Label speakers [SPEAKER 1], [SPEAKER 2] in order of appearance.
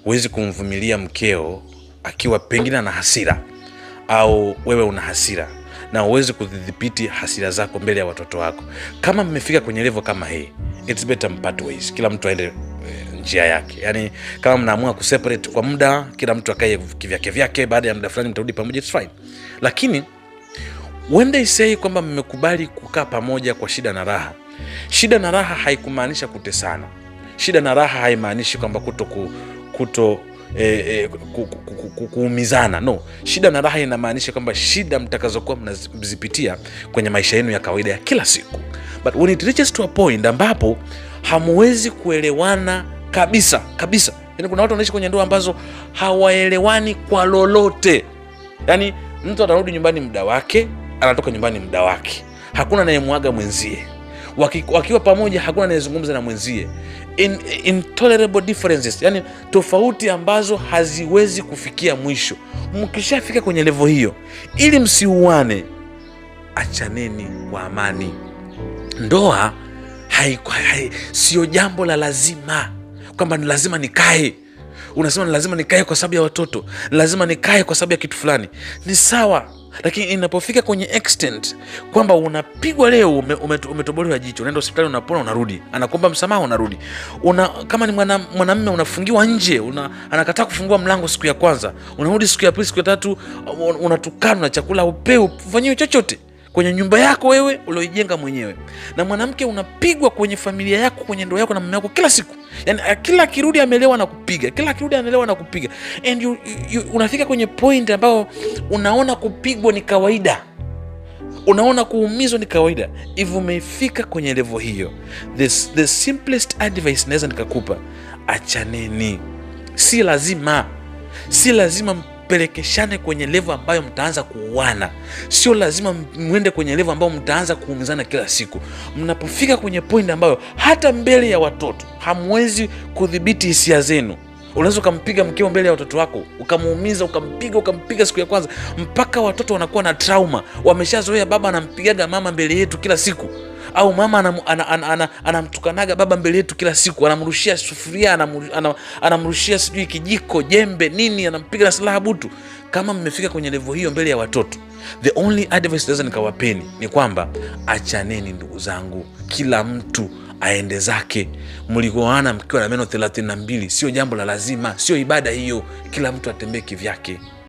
[SPEAKER 1] Huwezi kumvumilia mkeo akiwa pengine ana hasira au wewe una hasira, na huwezi kudhibiti hasira zako mbele ya watoto wako. Kama mmefika kwenye level kama hii, it's better part ways, kila mtu aende njia yake. Yani kama mnaamua kuseparate kwa muda, kila mtu akae kivyake vyake, baada ya muda fulani mtarudi pamoja, it's fine. Lakini when they say kwamba mmekubali kukaa pamoja kwa shida na raha, shida na raha haikumaanisha kutesana. Shida na raha haimaanishi kwamba kuto ku, kuto kuumizana. No, shida na raha inamaanisha kwamba shida mtakazokuwa mnazipitia kwenye maisha yenu ya kawaida ya kila siku, but when it reaches to a point ambapo hamuwezi kuelewana kabisa kabisa, yani kuna watu wanaishi kwenye ndoa ambazo hawaelewani kwa lolote. Yani mtu anarudi nyumbani muda wake, anatoka nyumbani muda wake, hakuna anayemwaga mwenzie. Wakiwa pamoja hakuna anayezungumza na mwenzie. Intolerable differences, yani tofauti ambazo haziwezi kufikia mwisho. Mkishafika kwenye level hiyo, ili msiuane, achaneni kwa amani. Ndoa sio jambo la lazima kwamba ni lazima nikae. Unasema ni lazima nikae kwa sababu ya watoto, ni lazima nikae kwa sababu ya kitu fulani, ni sawa, lakini inapofika kwenye extent kwamba unapigwa leo, umetobolewa jicho, unaenda hospitali, unapona, unarudi, anakuomba msamaha, unarudi. Kama ni mwanamme unafungiwa nje, anakataa kufungua mlango siku ya kwanza, unarudi siku ya pili, siku ya tatu, unatukanwa na chakula upewi, ufanyiwe chochote kwenye nyumba yako wewe ulioijenga mwenyewe. Na mwanamke unapigwa kwenye familia yako, kwenye ndoa yako na mume wako kila siku, yani kila akirudi amelewa na kupiga, kila akirudi amelewa na kupiga, and you, unafika kwenye point ambayo unaona kupigwa ni kawaida, unaona kuumizwa ni kawaida. If umefika kwenye level hiyo, the simplest advice naweza nikakupa, achaneni. Si lazima, si lazima mpelekeshane kwenye level ambayo mtaanza kuuana. Sio lazima mwende kwenye level ambayo mtaanza kuumizana kila siku. Mnapofika kwenye point ambayo hata mbele ya watoto hamwezi kudhibiti hisia zenu, unaweza ukampiga mkeo mbele ya watoto wako, ukamuumiza, ukampiga, ukampiga siku ya kwanza, mpaka watoto wanakuwa na trauma, wameshazoea baba anampigaga mama mbele yetu kila siku, au mama anamtukanaga baba mbele yetu kila siku, anamrushia sufuria, anamrushia sijui kijiko, jembe, nini, anampiga na silaha butu. Kama mmefika kwenye level hiyo mbele ya watoto, the only advice naweza nikawapeni ni kwamba achaneni, ndugu zangu, kila mtu aende zake. Mlioana mkiwa na meno 32, sio jambo la lazima, sio ibada hiyo. Kila mtu atembee kivyake.